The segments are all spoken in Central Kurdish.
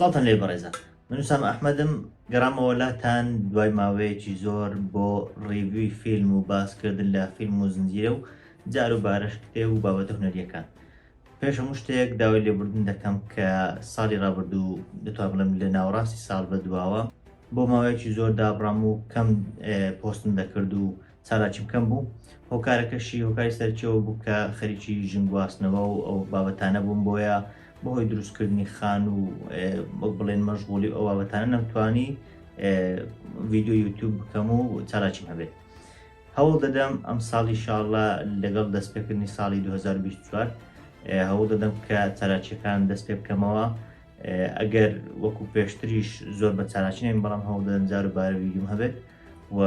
سڵاوتان لێ بەڕێزان، من وسام ئەحمەدم، گەڕامەوە لاتان دوای ماوەیەکی زۆر بۆ review ی فیلم و باسکردن لە فیلم و زنجیرە و جار و بارەش کتێب و بابەتە هونەرییەکان. پێش هەموو شتێک داوای لێبوردن دەکەم کە ساڵی ڕابردوو دەتوانم بڵێم لە ناوەڕاستی ساڵ بە دواوە بۆ ماوەیەکی زۆر دابڕام و کەم پۆستم دەکرد و چالاکیم کەم بوو. هۆکارەکەشی هۆکاری سەرەکیەوە بوو کە خەریکی ژنگواستنەوە و ئەو بابەتانە بووم، بۆیە بەهۆی دروستکردنی خان و وەک بڵێن مەشغوڵی ئەو بابەتانە نەمتوانی ڤیدیۆ یوتیوب بکەم و چالاکیم هەبێت. هەوڵ دەدەم ئەم ساڵ ئیشاڵڵا لەگەڵ دەستپێکردنی ساڵی 2024 هەوڵ دەدەم کە چالاکیەکان دەست پێ بکەمەوە، ئەگەر وەکو پێشتریش زۆر بە چالاکی نەبین بەڵام هەوڵ دەدەم جار و بارە ڤیدیۆم هەبێت و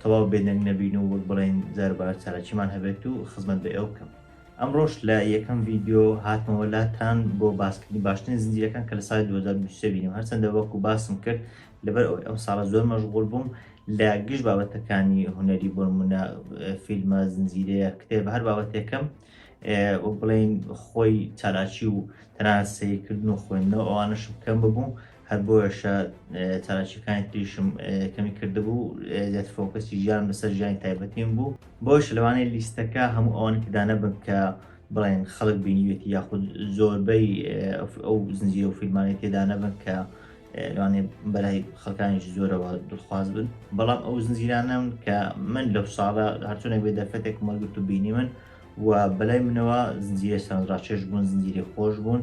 تەواو بێدەنگ نەبین و وەک بڵێن جار و بارە چالاکیمان هەبێت و خزمەت بە ئێوە بکەم. ئەمڕۆش لە یەکەم ڤیدیۆ هاتمەوە لاتان بۆ باسکردنی باشترین زنجیرەکان کە لە ساڵی 2023 بینیم. هەرچەندە وەکو باسم کرد لەبەر ئەوەی ئەم ساڵە زۆر مەشغوڵ بووم لە گشت بابەتەکانی هونەری، بۆ نمونە فیلمە، زنجیرەیە، کتێب، هەر بابەتێکم وەک بڵێین خۆی چالاکی و تەنانەت سەیرکردن و خوێندنەوە ئەوانەشم کەم ببوو، هەر بۆیەشە چالاکیەکانی تریشم کەمی کردبوو، زیاتر focus ی ژیانم لەسەر ژیانی تایبەتیم بوو. بۆیەشە لەوانەیە لیستەکە هەموو ئەوانە تێدا نەبن کە بڵێن خەڵک بینیوێتی یاخود زۆربەی ئەو زنجیرە و فیلمانەی تێدا نەبن کە لەوانەیە بەلای خەڵکانێکی زۆرەوە دڵخواز بن، بەڵام ئەو زنجیرانەم کە من لەو ساڵە هەرچۆنێک بێ دەرفەتێکم وەرگرت و بینی من و بەلای منەوە زنجیرە سەرنجڕاکێش بوون، زنجیرەی خۆش بوون.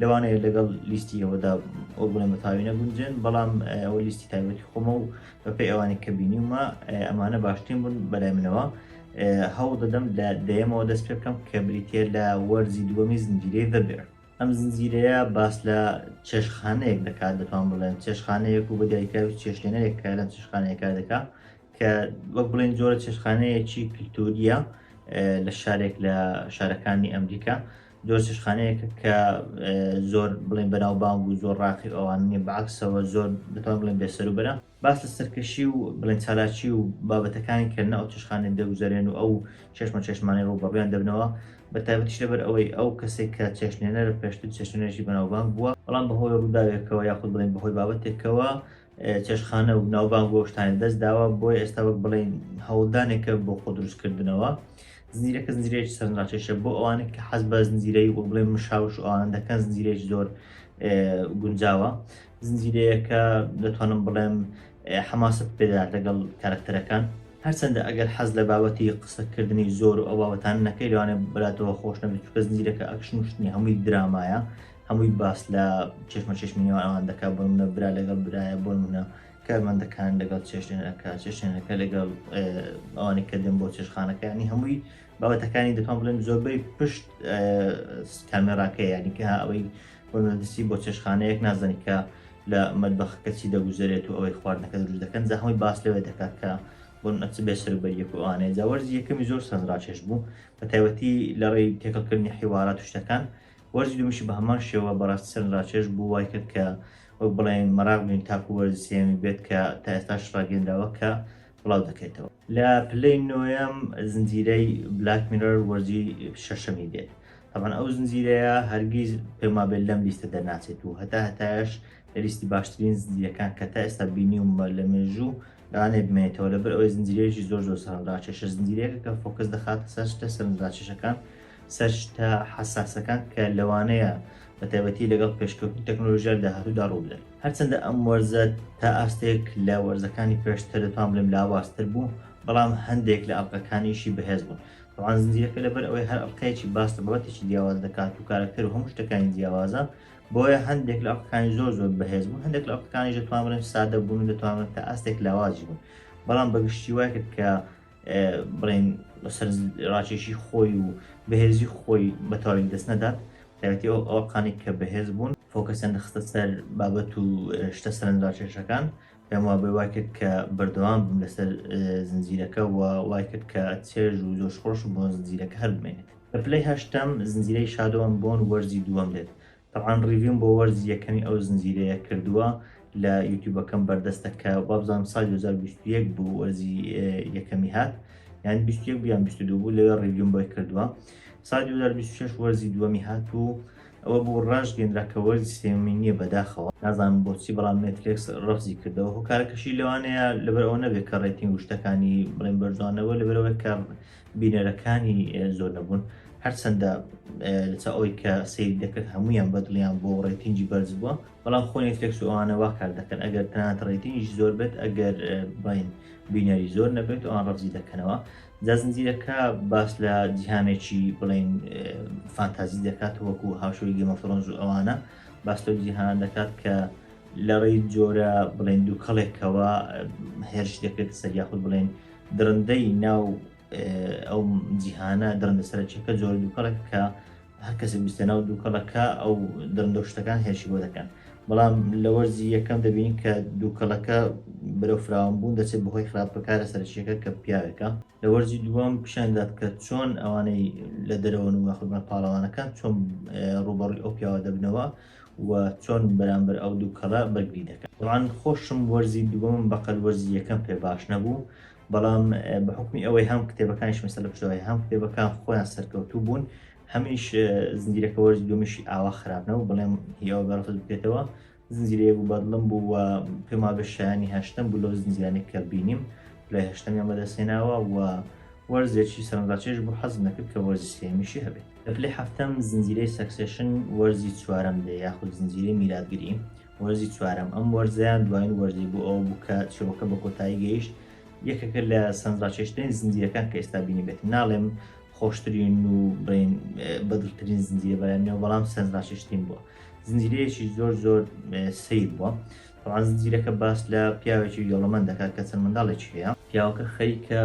لەوانەیە لەگەڵ لیستی ئێوەدا ئەو بڵێن بە تەواوی نەگونجێن، بەڵام ئەوە لیستی تایبەتی خۆمە و بەپێی ئەوانەی کە بینیومە ئەمانە باشترین بوون بەلای منەوە. هەوڵ دەدەم لە دەیەمەوە دەست پێ بکەم کە بریتە لە وەرزی دووەمی زنجیرەی The Bear. ئەم زنجیرەیە باس لە چێشتخانەیەک دەکات، دەتوان بڵێن چێشتخانەیەک و بە دیاریکراوی چێشتلێنەرێک کە لەم چێشتخانەیە کار دەکات کە وەک بڵێن جۆرە چێشتخانەیەکی کلتوریە لە شارێک لە شارەکانی ئەمریکا. جۆر چێشتخانەیەکە کە زۆر بڵێن بەناوبانگ و زۆر ڕاقی ئەوان نیە، بەعکسەوە زۆر دەتوان بڵێن بێسەروبەرە. باس لە سەرکەشی و بڵێن چالاکی و بابەتەکانی کە لەناو ئەو چێشتخانەیە دەگوزەرێن و ئەو چێشمە چێشتمانەی ڕووبەڕوویان دەبنەوە، بە تایبەتیش لەبەر ئەوەی ئەو کەسێک کە چێشتلێنەرە پێشتر چێشتلێنەرێکی بەناوبانگ بووە، بەڵام بەهۆی ڕووداوێکەوە یاخود بڵێن بەهۆی بابەتێکەوە چێشتخانە و ناوبانگ و شتانی دەست داوە، بۆیە ئێستا وەک بڵێن هەوڵدانێکە بۆ خۆ دروستکردنەوە. زنجیرەکە زنجیرەیەکی سەرنجڕاکێشە بۆ ئەوانەی کە حەز بە زنجیرەی وەک بڵێن مشاوش و ئەوانە دەکەن، زنجیرەیەکی زۆر گونجاوە. زنجیرەیەکە دەتوانم بڵێم حەماسەت پێدات لەگەڵ کارەکتەرەکان، هەرچەندە ئەگەر حەز لە بابەتی قسەکردنی زۆر و ئەو بابەتانە نەکەی لەوانەیە بەلاتەوە خۆش نەبێت، چونکە زنجیرەکە ئەکشن و شتنی هەمووی درامایە، هەمووی باس لە چێشمە چێشمی نێوان ئەوان دەکات، بۆ نمونە برا لەگەڵ برایە، بۆ نمونە کارمەندەکان لەگەڵ چێشتێنەکە، چێشتێنەکە لەگەڵ ئەوانەی کە دێن بۆ چێشتخانەکە، ینی هەمووی بابەتەکانی دەتوان بڵێم زۆربەی پشت کامێراکە، ینی کە ئەوەی بۆ نمونە دەچی بۆ چێشتخانەیەک نازانی کە لە مەتبەخەکە چی دەگوزەرێت و ئەوەی خواردنەکە دروست دەکەن، جا هەمووی باس لەوێ دەکات کە بۆ نمونە چ بێسەروبەریەک و ئەوانەیە. جا وەرزی یەکەمی زۆر سەرنجڕاکێش بوو، بە تایبەتی لە ڕێی تێکەڵکردنی حیوارات و شتەکان. وەرزی دووەمیشی بە هەمان شێوە بەڕاستی سەرنجڕاکێش بوو، وای کرد کە وەک بڵێن مەراق بین تاکو وەرزی سێیەمی بێت کە تا ئێستاش ڕاگەیەنراوە کە بڵاو دەکرێتەوە. لە پلەی نۆیەم زنجیرەی Black Mirror وەرزی شەشەمی دێت. تەبعەن ئەو زنجیرەیە هەرگیز پێم وابێت لەم لیستە دەرناچێت و هەتا هەتایەش لە لیستی باشترین زنجیرەکان کە تا ئێستا بینیومە لە مێژوو لەوانەیە بمێنێتەوە، لەبەر ئەوەی زنجیرەیەکی زۆر زۆر سەرنجڕاکێشە، زنجیرەیەکە کە focus دەخاتە سەر شتە سەرنجڕاکێشەکان، سەر شتە حەساسەکان کە لەوانەیە بە تایبەتی لەگەڵ پێشکەوتنی تەکنۆلۆژیا لە داهاتوودا ڕووبدەن. هەرچەندە ئەم وەرزە تا ئاستێک لە وەرزەکانی پێشتر دەتوانم بڵێم لاوازتر بوو، بەڵام هەندێک لە ئەڵقەکانیشی بەهێز بوون. تەبعەن زنجیرەکە لەبەر ئەوەی هەر ئەڵقەیەکی باس لە بابەتێکی جیاواز دەکات و کارەکتەر و هەموو شتەکانی جیاوازە، بۆیە هەندێک لە ئەڵقەکانی زۆر زۆر بەهێز بوون، هەندێک لە ئەڵقەکانیش دەتوانم بڵێم سادە بوون و دەتوانم بڵێم تا ئاستێک لاوازیش بوون، بەڵام بە گشتی وای کرد کە بڵێن سەرنجڕاکێشی خۆی و بەهێزی خۆی بە تەواوی لەدەست نەدات، تایبەتی ئەو ئەڵقانەی کە بەهێز بوون focus یان دەخستە سەر بابەت و شتە سەرنجڕاکێشەکان. پێم وابێ وای کرد کە بەردەوام بم لەسەر زنجیرەکە و وای کرد کە چێژ و جۆش خۆشم بۆ زنجیرەکە هەر بمێنێت. لە پلەی هەشتەم زنجیرەی Shadow and Bone وەرزی دووەم دێت. تەبعەن review م بۆ وەرزی یەکەمی ئەو زنجیرەیە کردووە لە یوتیوبەکەم بەردەستە کە وابزانم ساڵی 2021 بوو وەرزی یەکەمی هات، یان 21 بوو یان 22 بوو، لەوێ review م بۆی کردووە. ساڵی 2026 وەرزی دووەمی هات و ئەوە بوو ڕاشگەندرا کە وەرزی سێیەمی نییە بەداخەوە نازانم بۆچی بەڵام نێتفلێکس ڕەفزی کردەوە هۆکارەکەشی لەوانەیە لەبەر ئەوە نەبێت کە rating و شتەکانی بڵێن بەرزوانەوە لەبەرەوەی کە بینەرەکانی زۆر نەبوون هەرچەندە لەچە ئەوەی کە سەیری دەکرد هەمویان بەدڵیان بۆ rating ی بەرز بووە بەڵام خۆ نێتفلێکس و ئەوانە وا کار دەکەن ئەگەر تەنانەت rating یش زۆر بێت ئەگەر بڵێن بینەری زۆر نەبێت ئەوان ڕەفزی دەکەنەوە. جا زنجیرەکە باس لە جیهانێکی بڵێن فانتازی دەکات وەکو هاوشێوەی Game of Thrones و ئەوانە باس لەو جیهان دەکات کە لە ڕێی جۆرە بڵێن دووکەڵێکەوە هێرش دەکرێت سەر یاخود بڵێن دڕندەی ناو ئەو جیهانە دڕندە سەرەکیەکە جۆرە دووکەڵێک کە هەر کەسێک بچێتە ناو دووکەڵەکە ئەو دڕندە و شتەکان هێرشی بۆ دەکەن بەڵام لە وەرزی یەکەم دەبینین کە دووکەڵەکە بەرەو فراوان بوون دەچێت بەهۆی خراپەکارە سەرەکیەکە کە پیاوێکە لە وەرزی دووەم پیشان دات کە چۆن ئەوانەی لە دەرەوەن و یاخود پاڵەوانەکان چۆن ڕووبەڕووی ئەو پیاوە دەبنەوە و چۆن بەرامبەر ئەو دووکەڵە بەرگری دەکەن. تەبعەن خۆشم وەرزی دووەمم بەقەد وەرزی یەکەم پێ باش نەبوو بەڵام بە حوکمی ئەوەی هەم کتێبەکانیش مەسەلە پشتەوەی هەم کتێبەکان خۆیان سەرکەوتوو بوون هەمیش زنجیرەکە وەرزی دووەمیشی ئاوا خراپ نەبوو بڵێم هی ئەوە بەرەفت بکرێتەوە زنجیرەیە بوو بەدڵم بوو و پێم وابێ شایانی هەشتەم بوو لەو زنجیرانەی کە بینیم پلەی هەشتەمیان بەدەستهێناوە و وەرزێکی سەرنجڕاکێش بوو حەزم دەکرد کە وەرزی سێیەمیشی هەبێت. لە پلەی حەفتەم زنجیرەی Succession وەرزی چوارەم دێ یاخود زنجیرەی میراتگری وەرزی چوارەم ئەم وەرزەیان دوایین وەرزی بوو ئەوە بوو کە چیرۆکە بە کۆتایی گەیشت یەکێکە لە سەرنجڕاکێشترین زنجیرەکان کە ئێستا بینیبێتم ناڵێم خۆشترین و بڵێن بەدڵترین زنجیرە بەلامەوە بەڵام سەرنجڕاکێشترین بووە زنجیرەیەکی زۆر زۆر سەیر بووە طبعا زنجیرەکە باس لە پیاوێکی دەوڵەمەند دەکات کە چەند منداڵێکی هەیە پیاوەکە خەریکە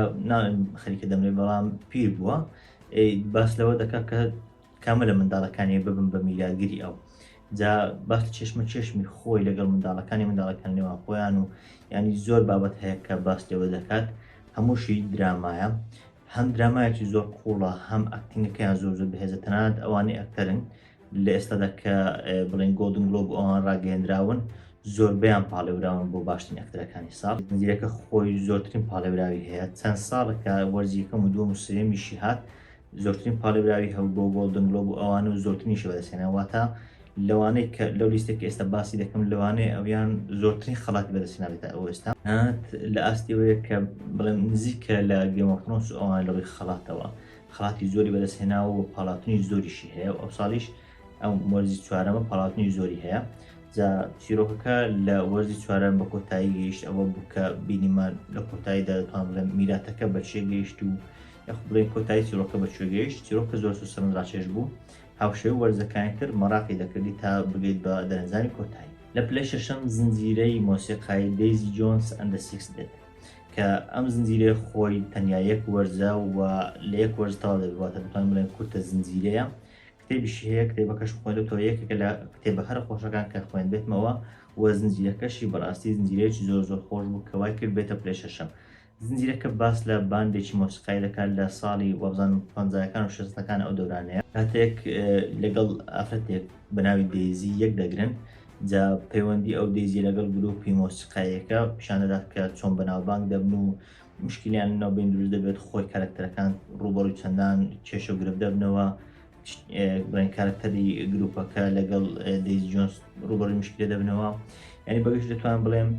خەریکە دەمرێت بەڵام پیر بووە باس لەوە دەکات کە کامە لە منداڵەکانی ببم بە میراتگری ئەو جا باس لە چێشمە چێشمی خۆی لەگەڵ منداڵەکانی منداڵەکان نێوان خۆیان و ینی زۆر بابەت هەیە کە باس لەوە دەکات هەمووشی درامایە هەم درامایەکی زۆر قوڵە هەم acting ەکەیان زۆر زۆر بەهێزە تەنانەت ئەوانەی ئەکتەرن لە ئێستادا کە بڵێن Golden Globe ئەوان ڕاگەیەندراون زۆربەیان پاڵێوراون بۆ باشترین ئەکتەرەکانی ساڵ زنجیرەکە خۆی زۆرترین پاڵێوراوی هەیە چەند ساڵەکە وەرزی یەکەم و دووەم و سێیەمیشی هات زۆرترین پاڵێوراوی هەبوو بۆ Golden Globe و ئەوانە و زۆرترینیشی بەدەستهێنا واتە لەوانەی کە لەو لیستێک کە ئێستا باسی دەکەم لەوانەیە ئەویان زۆرترین خەڵاتی بەدەستهێنا بێتە ئەو ئێستا لە ئاستی ئەوەیە کە بڵێم نزیکە لە Game of Thrones و ئەوان لە ڕووی خەڵاتەوە خەڵاتی زۆری بەدەستهێناوە و پاڵاوتنی زۆریشی هەیە و ئەو ساڵیش ئەم وەرزی چوارەمە پاڵاوتنی زۆری هەیە جا چیرۆکەکە لە وەرزی چوارەم بە کۆتایی گەیشت ئەوە بوو کە بینیمان لە کۆتاییدا دەتوانم بڵێم میراتەکە بە چێ گەیشت و یاخود بڵێین کۆتایی چیرۆکە بە کوێ گەیشت چیرۆکە زۆر زۆر سەرنجڕاکێش بوو هاوشێوەی وەرزەکانی تر مەراقی دەکردی تا بگەیت بە دەرەنجامی کۆتایی. لە پلەی شەشەم زنجیرەی مۆسیقایی Daisy Jones and the Six دێت کە ئەم زنجیرەیە خۆی تەنیا یەک وەرزە و لە یەک وەرز تەواو دەبێت واتە دەتوانین بڵێین کورتە زنجیرەیە کتێبیشی هەیە کتێبەکەش خوێندوتەوە یەکێکە لە کتێبە هەرە خۆشەکان کە خوێندبێتمەوە و زنجیرەکەشی بەڕاستی زنجیرەیەکی زۆر زۆر خۆش بوو کە وای کرد بێتە پلەی شەشەم زنجیرەکە باس لە باندێکی مۆسیقایی دەکات لە ساڵی وابزانم پەنجایەکان و شەستەکان ئەو دەورانەیە کاتێک لەگەڵ ئافرەتێک بە ناوی دەیزی یەک دەگرن جا پەیوەندی ئەو دەیزی لەگەڵ گروپی مۆسیقاییەکە پیشان دەدات کە چۆن بەناوبانگ دەبن و مشکلیان ناوبین دروست دەبێت خۆی کارکتەرەکان ڕووبەڕووی چەندان کێشە و گرفت دەبنەوە بڵێن کارکتەری گروپەکە لەگەڵ دەیزی جۆنس ڕووبەڕووی مشکلە دەبنەوە یعنی بەگشت دەتوانم بڵێم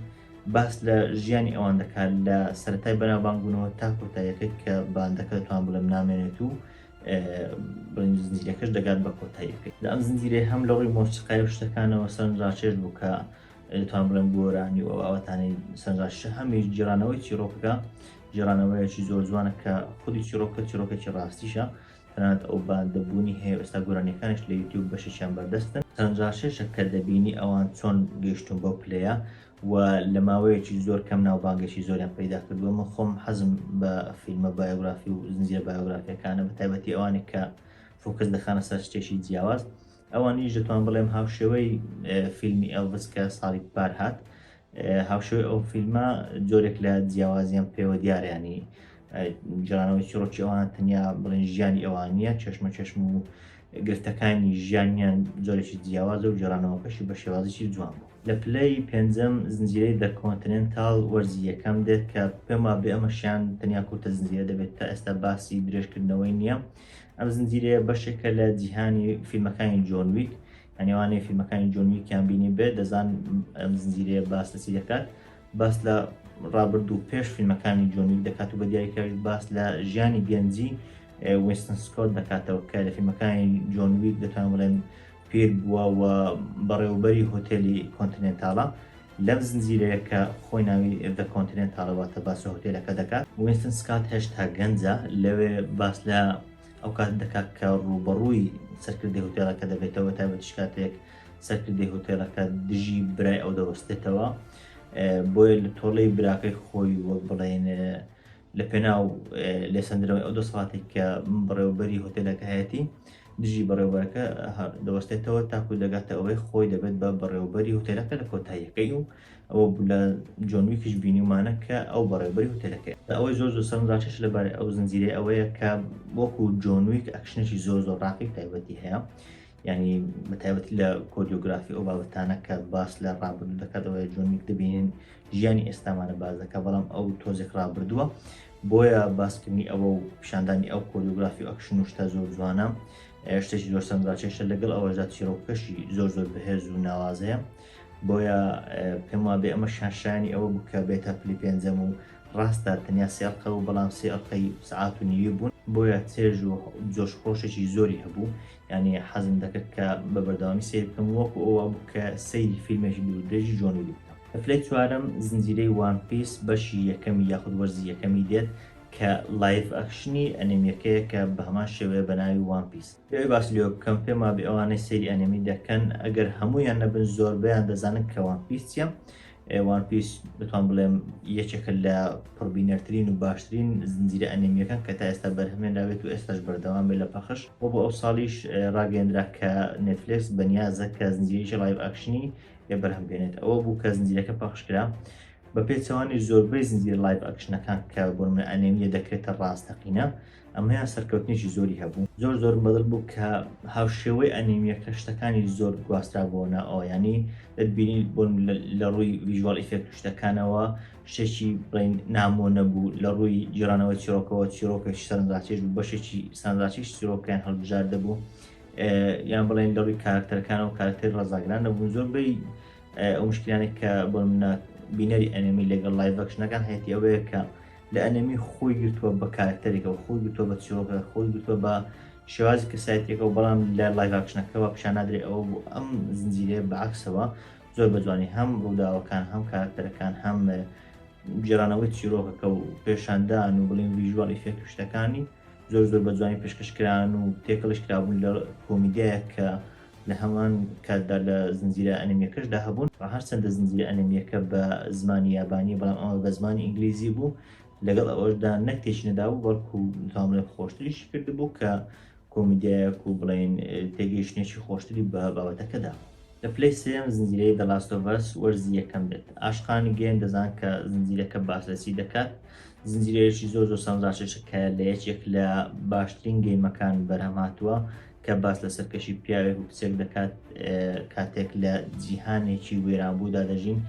باس لە ژیانی ئەوان دەکات لە سەرەتای بەناوبانگبوونەوە تا کۆتاییەکەی کە باندەکە دەتوان بڵێم نامێنێت و بڵێن زنجیرەکەش دەگات بە کۆتاییەکەی لە ئەم زنجیرەیە هەم لە ڕووی مۆسیقای و شتەکانەوە سەرنجڕاکێش بوو کە دەتوان بڵێم گۆرانی و ئەو ئاواتانەی سەرنجڕاکێشە هەمیش گێڕانەوەی چیرۆکەکە گێڕانەوەیەکی زۆر جوانە کە خودی چیرۆکە چیرۆکێکی ڕاستیشە تەنانەت ئەو باندە بوونی هەیە و ئێستا گۆرانیەکانیش لە یوتیوب بەشێکیان بەردەستن. سەرنجڕاکێشە کە دەبینی ئەوان چۆن گەیشتوون بەو پلەیە و لە ماوەیەکی زۆر کەم ناوبانگێکی زۆریان پەیدا کردووە. من خۆم حەزم بە فیلمە بایۆگرافی و زنجیرە بایۆگرافیەکانە بە تایبەتی ئەوانەی کە focus دەخەنە سەر شتێکی جیاواز. ئەوانیش دەتوان بڵێم هاوشێوەی فیلمی ئێڵڤس کە ساڵی پار هات هاوشێوەی ئەو فیلمە جۆرێک لە جیاوازیان پێوە دیارە ینی گێڕانەوەی چیڕۆکی ئەوان تەنیا بڵێن ژیانی ئەوان نییە چێشمە چێشم و گرفتەکانی ژیانیان جۆرێکی جیاوازە و گێڕانەوەکەشی بە شێوازێکی جوان بوو. لە پلەی پێنجەم زنجیرەی The Continental وەرزی یەکەم دێت کە پێم وابێ ئەمەشیان تەنیا کورتە زنجیرە دەبێت تا ئێستا باسی درێژکردنەوەی نییە. ئەم زنجیرەیە بەشێکە لە جیهانی فیلمەکانی جۆن ویک. یانی ئەوانەی فیلمەکانی جۆن ویکیان بینی بێت دەزان ئەم زنجیرەیە باس لە چی دەکات باس لە ڕابردوو پێش فیلمەکانی جۆن ویک دەکات و بە دیاریکراویش باس لە ژیانی گەنجی وینستن سکۆت دەکاتەوە کە لە فیلمەکانی جۆن ویک دەتوانم بڵێم پیر بووە و بەڕێوەبەری هۆتێلی کۆنتینێنتاڵە لەم زنجیرەیە کە خۆی ناوی The Continental واتە باس لە هۆتێلەکە دەکات. وینستن سکات هێشتا گەنجە، لەوێ باس لە ئەو کاتە دەکات کە ڕووبەڕووی سەرکردەی هۆتێلەکە دەبێتەوە، تایبەتیش کاتێک سەرکردەی هۆتێلەکە دژی برای ئەو دەوەستێتەوە، بۆیە لە تۆڵەی براکەی خۆی وەک بڵێن لە پێناو لێسەندنەوەی ئەو دەسەڵاتێک کە بەڕێوەبەری هۆتێلەکە هەیەتی دژی بەڕێوەبەرەکە دەوەستێتەوە تاکو دەگاتە ئەوەی خۆی دەبێت بە بەڕێوەبەری هۆتێلەکە لە کۆتاییەکەی و ئەوە بوو لە جۆن ویکیش بینیومانە کە ئەو بەڕێوەبەری هۆتێلەکەیە. ئەوەی زۆر زۆر سەرنجڕاکێشە لەبارەی ئەو زنجیرەیە ئەوەیە کە وەکو جۆن ویک ئەکشنێکی زۆر زۆر ڕاقی و تایبەتی هەیە یعنی بە تایبەتی لە choreography ئەو بابەتانە کە باس لە ڕابردوو دەکات ئەوەیە جۆن ویک دەبینین ژیانی ئێستامانە باس دەکات بەڵام ئەو تۆزێک ڕابردووە بۆیە باسکردنی ئەوە و پیشاندانی ئەو choreography و ئەکشن و شتە زۆر جوانە شتێکی زۆر سەرنجڕاکێشە لەگەڵ ئەوەشدا چیرۆکەشی زۆر زۆر بەهێز و ناوازەیە بۆیە پێم وابێ ئەمە شاشانی ئەوە بوو کە بێتە پلی پێنجەم و ڕاستە تەنیا سێ ئەڵقە بوو بەڵام سێ ئەڵقەی سەعات و نیوی بوون بۆیە چێژ و جۆش خرۆشێکی زۆری هەبوو یعنی حەزم دەکرد کە بە بەردەوامی سەیر بکەم وەکو ئەوە بوو کە سەیری فیلمێکی دوور درێژی جۆن ویک بکەم. لە پلەی چوارەم زنجیرەی وان پیس بەشی یەکەمی یاخود وەرزی یەکەمی دێت کە live action ی ئەنیمیەکەیە کە بە هەمان شێوەیە بە ناوی وان پیس. بێ باس لێوە بکەم پێم وابێ ئەوانەی سەیری ئەنیمی دەکەن ئەگەر هەموویان نەبن زۆربەیان دەزانن کە وان پیس چییە. وان پیس دەتوان بڵێم یەکێکە لە پڕبینەرترین و باشترین زنجیرە ئەنیمیەکان کە تا ئێستا بەرهەمێنرابێت و ئێستاش بەردەوام بێت لە پەخش و بۆ ئەو ساڵیش ڕاگەیەندرا کە نێتفلێکس بەنیازە کە زنجیرەیەکی live action ی لێ بەرهەم بێنێت ئەوە بوو کە زنجیرەکە پەخش کرا بە پێچەوانی زۆربەی زنجیرە live action ەکان کە بۆ نمونە ئەنیمیە دەکرێتە ڕاستەقینە ئەمەیان سەرکەوتنێکی زۆری هەبوو زۆر زۆرم بەدڵ بوو کە هاوشێوەی ئەنیمیەکە شتەکانی زۆر گواسترابووە ناوەوە یعنی دەتبینی بۆ لە ڕووی visual effect و شتەکانەوە شتێکی بڵێین نامۆ نەبوو لە ڕووی گێڕانەوەی چیرۆکەوە چیرۆکێکی سەرنجڕاکێش بوو بەشێکی سەرنجڕاکێش چیرۆکیان هەڵبژاردە بوو یان بڵێن لە ڕووی کارکتەرەکانەوە کارکتەری ڕەزاگران نەبوون زۆربەی ئەو مشکلانێک کە بۆ منە بینەری ئەنەمی لەگەڵ live action ەکان هەیەی ئەوەیە کە لە ئەنەمی خۆی گرتووە بە کارکتەرێکەوە خۆی گرتووە بە چیرۆکە خۆی گرتووە بە شێوازی کەسایەتیەکە و بەڵام لە live action ەکەوە پیشان نادرێ ئەوە بوو ئەم زنجیرەیە بەعکسەوە زۆر بە جوانی هەم ڕووداوەکان هەم کارکتەرەکان هەم گێڕانەوەی چیرۆکەکە و پێشاندان و بڵین visual effect و شتەکانی زۆر زۆر بە جوانی پێشکەش کران و تێکەڵیش کرابوون لە کۆمیدیایەک کە لە هەمان کاتدا لە زنجیرە ئەنیمیەکەشدا هەبوون. هەرچەندە زنجیرە ئەنیمیەکە بە زمانی یابانی بەڵام ئەمە بە زمانی ئینگلیزی بوو، لەگەڵ ئەوەشدا نەک تێکی نەدابوو بەڵکو دەتوانم بڵێم خۆشتریشی کردبوو کە کۆمیدیایەک و بڵێین تێگەیشتنێکی خۆشتری بە بابەتەکە دابوو. لە پلەی سێیەم زنجیرەی The Last of Us وەرزی یەکەم دێت. عاشقانی game دەزان کە زنجیرەکە باس لە چی دەکات. زنجیرەیەکی زۆر زۆر سەرنجڕاکێشە کە لە یەکێک لە باشترین game ەکان بەرهەم هاتووە کە باس لە سەرکەشی پیاوێک و کچێک دەکات کاتێک لە جیهانێکی وێرانبوودا دەژین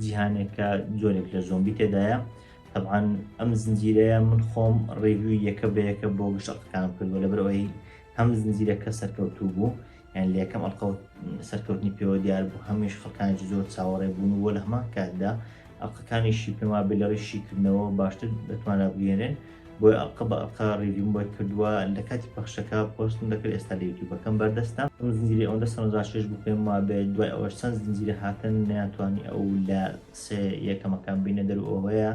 جیهانێک کە جۆرێک لە زۆمبی تێدایە تەبعەن ئەم زنجیرەیە من خۆم review ی یەکە بە یەکە بۆ گشت ئەڵقەکانم کردووە لەبەر ئەوەی هەم زنجیرەکە سەرکەوتوو بوو یان لە یەکەم ئەڵقە سەرکەوتنی پێوە دیار بوو هەمیش خەڵکانێکی زۆر چاوەڕێ بوون و لە هەمان کاتدا ئەڵقەکانیشی پێم وابێ لە ڕێی شیکردنەوە باشتر دەتوانرا بگەێنرێن بۆیە ئەڵقە بە ئەڵقە review م بۆی کردووە لە کاتی پەخشەکە پۆستم دەکرد ئێستا لە یوتیوبەکەم بەردەستە ئەم زنجیرەی ئەوەندە سەرنجڕاکێش بوو پێم وابێ دوای ئەوەش چەند زنجیرە هاتن نەیانتوانی ئەو لە سێ یەکەمەکان بینە دەر و ئەوەیە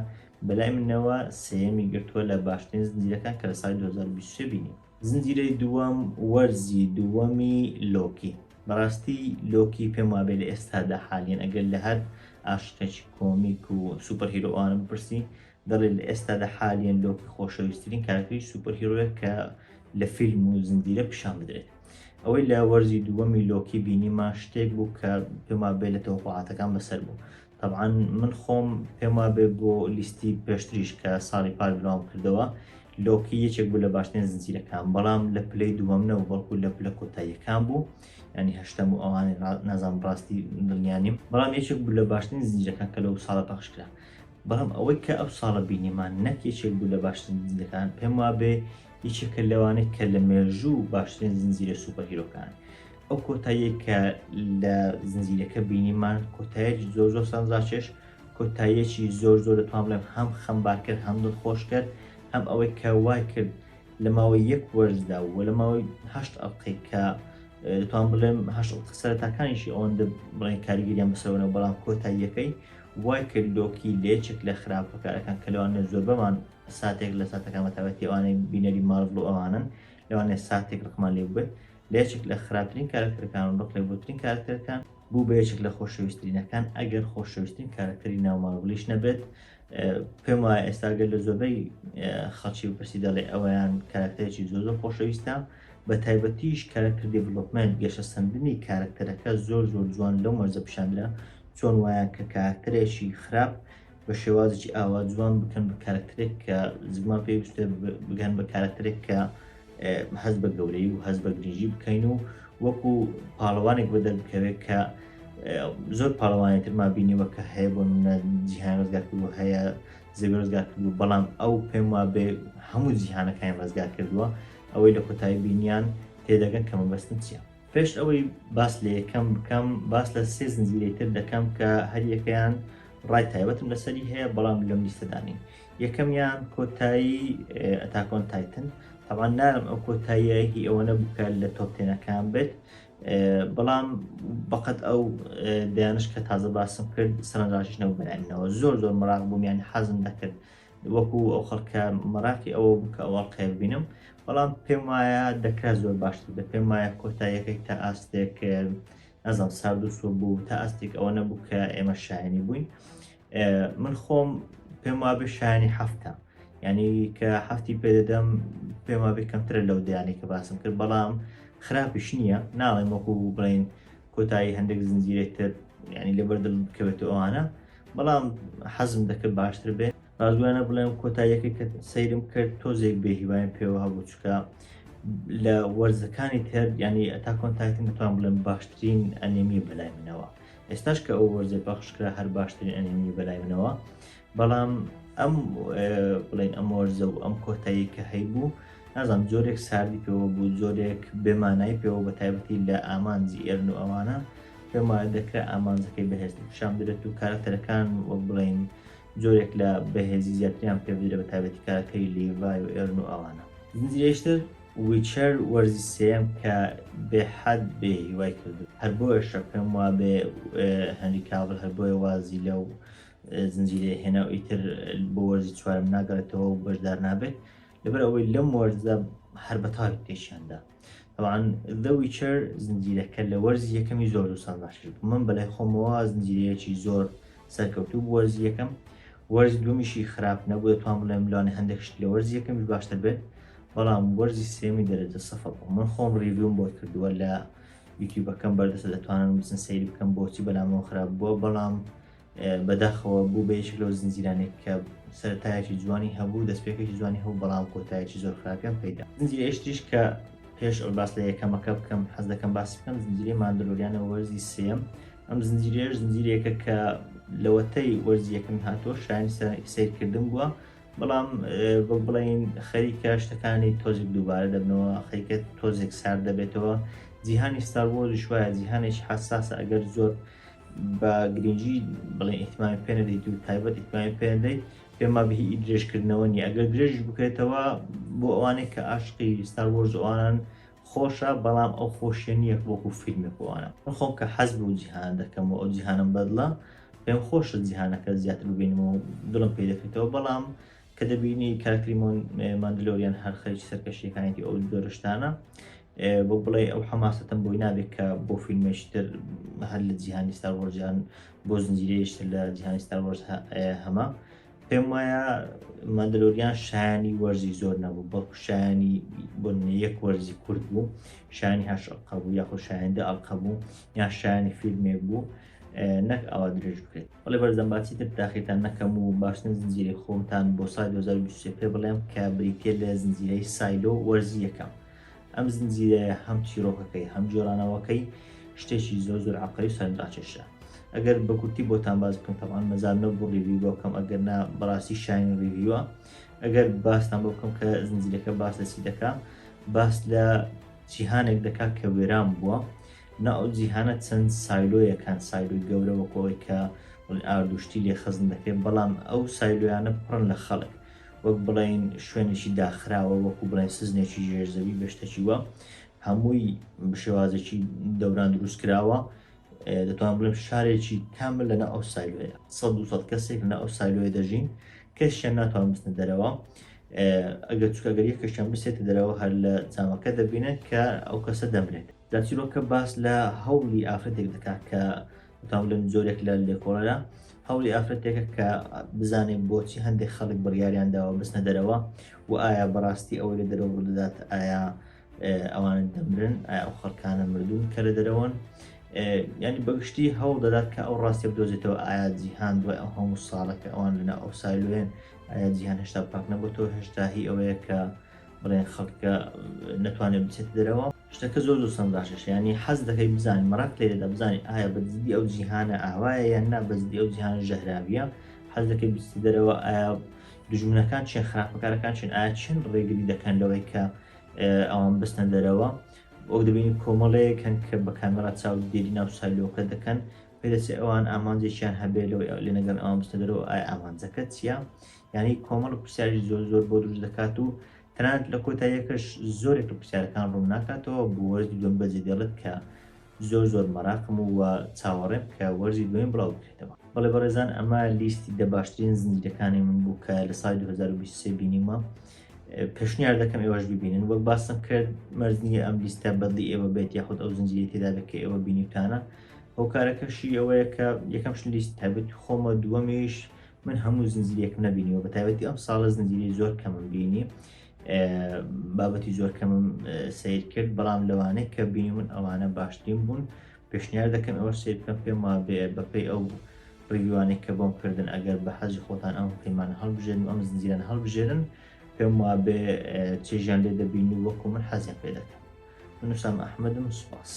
بەلای منەوە سێیەمی گرتووە لە باشترین زنجیرەکان کە لە ساڵی 2023 بینیم. زنجیرەی دووەم وەرزی دووەمی لۆکی. بەڕاستی لۆکی پێم وابێ لە ئێستادا حالیەن ئەگەر لە هەر ئاشقێکی کۆمیک و superhero ئەوانە بپرسی دەڵێ لە ئێستادا حالیەن لۆکی خۆشەویستترین کارکتەری superhero یە کە لە فیلم و زنجیرە پیشان بدرێت. ئەوەی لە وەرزی دووەمی لۆکی بینیمان شتێک بوو کە پێم وابێ لە تەوەقوعاتەکان بەسەر بوو. تەبعەن من خۆم پێم وابێ بۆ لیستی پێشتریش کە ساڵی پار بڵاوم کردەوە لۆکی یەکێک بوو لە باشترین زنجیرەکان بەڵام لە پلەی دووەم نەبوو بەڵکو لە پلە کۆتاییەکان بوو ینی هەشتەم و ئەوانەی نازانم ڕاستی دڵنیانیم بەڵام یەکێک بوو لە باشترین زنجیرەکان کە لەو ساڵە پەخش کرا بەڵام ئەوەی کە ئەو ساڵە بینیمان نەک یەکێک بوو لە باشترین زنجیرەکان پێم وابێ یەکێکە لەوانەی کە لە مێژوو باشترین زنجیرە superhero کان. ئەو کۆتاییەی کە لە زنجیرەکە بینیمان کۆتایەکی زۆر زۆر سەرنجڕاکێش، کۆتاییەکی زۆر زۆر دەتوانم بڵێم هەم خەمبارکەر هەم دڵخۆشکەر، هەم ئەوەی کە وای کرد لە ماوەی یەک وەرزدا و لە ماوەی هەشت ئەڵقەی کە دەتوانم بڵێم هەشت ئەڵقە سەرەتاکانیشی ئەوەندە بڵێن کاریگەریان بەسەرەوە نەبوو، بەڵام کۆتاییەکەی وای کرد لۆکی لە یەکێک لە خراپەکارەکان کە لەوانەیە زۆربەمان ساتێک لە ساتەکان بەتایبەتی ئەوانەی بینەری مارڤڵ و ئەوانن لەوانەیە ساتێک ڕقمان لێ بووبێت لە یەکێک لە خراپترین کارەکتەرەکان و ڕقلێبووترین کارەکتەرەکان بوو بە یەکێک لە خۆشەویسترینەکان ئەگەر خۆشەویسترین کارەکتەری ناو مارڤڵیش نەبێت. پێم وایە ئێستا گەر لە زۆربەی خەڵکی بپرسی دەڵێ ئەویان کارکتەرێکی زۆر زۆر خۆشەویستە، بە تایبەتیش character development گەشەسەندنی کارکتەرەکە زۆر زۆر جوان لەو مەرزە پیشاندرا چۆن وایە کە کارکتەرێکی خراپ بە شێوازێکی ئاوا جوان بکەن بە کارکتەرێک کە زگمان پێی بستێ بگەن بە کارکتەرێک کە هەست بە گەورەی و هەست بە گرنگی بکەین و وەکو پاڵەوانێک بە دەربکەوێت کە زۆر پاڵەوانی ترمان بینیوە کە هەیە بۆ نمونە جیهان ڕزگار کردووە هەیە زەوی ڕزگار کردووە، بەڵام ئەو پێم وابێ هەموو جیهانەکانی ڕزگار کردووە. ئەوەی لە کۆتایی بینیان تێدەگەن کە مەبەستم چییە. پێش ئەوەی باس لە یەکەم بکەم باس لە سێ زنجیرەی تر دەکەم کە هەریەکەیان ڕای تایبەتم لەسەری هەیە بەڵام لەم لیستەدا نین. یەکەمیان کۆتایی Attack on Titan. تەبعەن نارم ئەو کۆتاییە هی ئەوە نەبوو کە لە top ten ەکان بێت، بەڵام بەقەت ئەو دەیانش کە تازە باسم کرد سەرنجڕاکیش نەبوو بەلای منەوە. زۆر زۆر مەراق بووم، یانی حەزم دەکرد وەکو ئەو خەڵکە مەراقی ئەوە بوو کە ئەو ئەڵقەیە ببینم، بەڵام پێم وایە دەکرا زۆر باشتر بێت. پێم وایە کۆتاییەکەی تا ئاستێک نازانم سارد و سوور بوو، تا ئاستێک ئەوە نەبوو کە ئێمە شایەنی بووین. من خۆم پێم وابێ شایانی هەفتە، یعنی کە هەفتی پێدەدەم پێم وابێ کەمترە لەو دەیانەی کە باسم کرد، بەڵام خراپیش نییە. ناڵێم وەکو بڵێن کۆتایی هەندێک زنجیرەی تر یعنی لەبەر دڵ بکەوێت و ئەوانە، بەڵام حەزم دەکرد باشتر بێ. ڕاستگۆیانە بڵێم کۆتاییەکەی کە سەیرم کرد تۆزێک بێهیوایم پێوە هەبوو، چونکە لە وەرزەکانی تر یعنی Attack on Titan دەتوانم بڵێم باشترین ئەنیمی بەلای منەوە. ئێستاش کە ئەو وەرزە پەخش کرا هەر باشترین ئەنیمی بەلای منەوە، بەڵام ئەم بڵێن ئەم وەرزە و ئەم کۆتایی کە هەیبوو نازانم جۆرێک ساردی پێوە بوو، جۆرێک بێمانایی پێوە، بە تایبەتی لە ئامانجی ئێرن و ئەوانە. پێم وایە دەکرا ئامانجەکەی بەهێزتر پیشان بدرێت و کارەکتەرەکان وەک بڵێن جۆرێک لە بەهێزی زیاتریان پێ بدرێت، بە تایبەتی کارەکتەری لیڤای و ئێرن و ئەوانە. زنجیرەیشتر Witcher وەرزی سێیەم کە بێحەد بێ هیوای کردو، هەر بۆیەشە پێم وابێ هێنری کاڤل هەر بۆیە وازی لەو زنجیرەیە هێنا و ئیتر بۆ وەرزی چوارەم ناگەڕێتەوە و بەشدار نابێت، لەبەر ئەوەی لەم وەرزە هەر بە تەواوی تێکیاندا. طبعا The Witcher زنجیرەکە لە وەرزی یەکەمی زۆر زۆر سەرنجڕاکێش بوو. من بەلای خۆمەوە زنجیرەیەکی زۆر سەرکەوتوو بوو وەرزی یەکەم. وەرزی دووەمیشی خراپ نەبوو، دەتوانم بڵێم لەوانەیە هەندێک شت لە وەرزی یەکەمیش باشتر بێت، بەڵام وەرزی سێیەمی دەرەجە سەفر بوو. من خۆم review م بۆ کردووە لە یوتیوبەکەم بەردەستە، دەتوانن بچن سەیری بکەم بۆچی بەلامەوە خراپ بووە، بەڵام بەداخەوە بوو بە یەکێک لەو زنجیرانەی کە سەرەتایەکی جوانی هەبوو، دەستپێکێکی جوانی هەبوو، بەڵام کۆتایەکی زۆر خراپیان پەیدا. زنجیرەی تریش کە پێش ئەو باس لە یەکەمەکە بکەم حەز دەکەم باسی بکەم، زنجیرەی Mandalorian ە وەرزی سێیەم. ئەم زنجیرەیەش زنجیرەیەکە کە لەوەتەی وەرزی یەکەمی هاتووە شایانی سەیرکردن بووە، بەڵام وەک بڵێین خەریکە شتەکانی تۆزێک دووبارە دەبنەوە، خەریکە تۆزێک سارد دەبێتەوە. جیهانی Star Wars یش وایە جیهانێکی حەساسە، ئەگەر زۆر بە گرنگی بڵێن ئیهتیمامی پێ نەدەیت و تایبەت ئیهتیمامی پێ نەدەیت، پێم وابێ هی درێژکردنەوە نییە. ئەگەر درێژ بکرێتەوە بۆ ئەوانەی کە عاشقی Star Wars ئەوانن خۆشە، بەڵام ئەو خۆشیە نییە وەکو فیلمێک ئەوانە. من خۆم کە حەز بەو جیهانە دەکەم و ئەو جیهانم بەدڵە، پێم خۆشە جیهانەکە زیاتر ببینم و دڵم پێی دەکرێتەوە، بەڵام کە دەبینی کارکتەری Mandalorian هەر خەریکی سەرکەشیەکانێتی ئەو جۆرە شتانە، بۆ بڵێ ئەو حەماسەتم بۆی نابێت کە بۆ فیلمێکی تر هەر لە جیهانی Star Wars یان بۆ زنجیرەیەکی تر لە جیهانی Star Wars هەمە. پێم وایە Mandalorian شایانی وەرزی زۆر نەبوو، بەڵکو شایانی بۆ یەک وەرزی کورت بوو، شایانی هەشت ئەڵقە بوو یاخود شایانی دە ئەڵقە بوو یان شایانی فیلمێک بوو، نەک ئاوا درێژ بکرێت. بەڵێ بەرزان با چیتر تاخیرتان نەکەم و باشترین زنجیرەی خۆمتان بۆ ساڵی 2023 پێ بڵێم کە بریتیە لە زنجیرەی Silo وەرزی یەکەم. ئەم زنجیرەیە هەم چیرۆکەکەی هەم گێڕانەوەکەی شتێکی زۆر زۆر عەبقەری و سەرنجڕاکێشە. ئەگەر بە کورتی بۆتان باس بکەم تەبعەن مەجال نەبوو review بۆ بکەم، ئەگەر نا بەڕاستی شایانی review ە. ئەگەر باستان بۆ بکەم کە زنجیرەکە باس لە چی دەکا، باس لە جیهانێک دەکا کە وێران بووە. نا ئەو جیهانە چەند silo یەکان silo ی گەورە وەکو ئەوەی کە بڵێن ئارد و شتی لێ خەزن دەکرێت بەڵام ئەو silo یانە پڕن لە خەڵک وەک بڵێن شوێنێکی داخراوە وەکو بڵێن سزنێکی ژێرزەوی بە شتێکی وە هەمووی بە شێوازێکی دەوران دروست کراوە دەتوانم بڵێم شارێکی کامل لەناو ئەو silo یە 100 200 کەسێک لەناو ئەو silo یە دەژین کەسیان ناتوان بچنە دەرەوە ئەگەر چونکە گەر یەکەشیان بچێتە دەرەوە هەر لە جامەکە دەبینن کە ئەو کەسە دەمرێت. جا چیرۆکە باس لە هەوڵی ئافرەتێک دەکات کە دەتوانم بڵێم جۆرێک لە لێکۆڵەرە هەوڵی ئافرەتێکە کە بزانێت بۆچی هەندێک خەڵک بڕیاریان داوە بچنە دەرەوە و ئایا بەڕاستی ئەوەی لە دەرەوە ڕوودەدات ئایا ئەوانە دەمرن ئایا ئەو خەڵکانە مردوون کە لە دەرەوەن ینی بەگشتی هەوڵ دەدات کە ئەو ڕاستیە بدۆزێتەوە ئایا جیهان دوای ئەو هەموو ساڵە کە ئەوان لەنا ئەو silo ێن ئایا جیهان هێشتا پاک نەبووتەوە هێشتا هی ئەوەیە کە بڵێن خەڵکە نەتوانێت بچێت دەرەوە شتەکە زۆر زۆر سەرنجڕاکێشە ینی حەز دەکەی بزانین مەراق لێرەدا بزانین ئایا بە جدی ئەو جیهانە ئاوایە یان نا بە جدی ئەو جیهانە ژەهراویە حەز دەکەی بچیتە دەرەوە ئایا دوژمنەکان چین خراپەکارەکان چین ئایا چین ڕێگری دەکەن لەوەی کە ئەوان بچنە دەرەوە وەک دەبینی کۆمەڵەیەک هەن کە بە کامێرا چاودێری ناو silo کە دەکەن پێدەچێت ئەوان ئامانجێکیان هەبێ لەوەی لێ نەگەن ئەوان بچنە دەرەوە ئایا ئامانجەکە چییە یعنی کۆمەڵ پرسیاری زۆر زۆر بۆ دروست دەکات و تەنانەت لە کۆتاییەکەش زۆرێک لە پرسیارەکان ڕوون ناکاتەوە بۆ وەرزی دووەم بەجێ دێڵێت کە زۆر زۆر مەراقم و چاوەڕێم کە وەرزی دووەم بڵاو بکرێتەوە. بەڵێ بەڕێزان ئەمە لیستی دە باشترین زنجیرەکانی من بوو کە لە ساڵی 2023 بینیمە پێشنیار دەکەم ئێوەش ببینن وەک باسم کرد مەرج نییە ئەم لیستە بەدڵی ئێوە بێت یاخود ئەو زنجیرەی تێدا بێت کە ئێوە بینیوتانە هۆکارەکەشی ئەوەیە کە یەکەم شت لیست تایبەتی خۆمە دووەمیش من هەموو زنجیرێکم نەبینیوە بە تایبەتی ئەم ساڵە زنجیری زۆر کەمم بینی بابەتی زۆر کەمم سیر کرد بەڵام لەوانەیە کە بینی من ئەوانە باشترین بوون پێشنیار دەکەم ئەوە سیر بکەم پێم وابێ بەپێی ئەو review انێک کە بۆم کردن ئەگەر بە حەزی خۆتان ئەم فیلمانە هەڵبژێرن و ئەم زنجیرانە هەڵبژێرن پێم وابێ چێژیان لێ دەبین و وەکو من حەزیان پێ دەکەم من وسام ئەحمەدم سوپاس.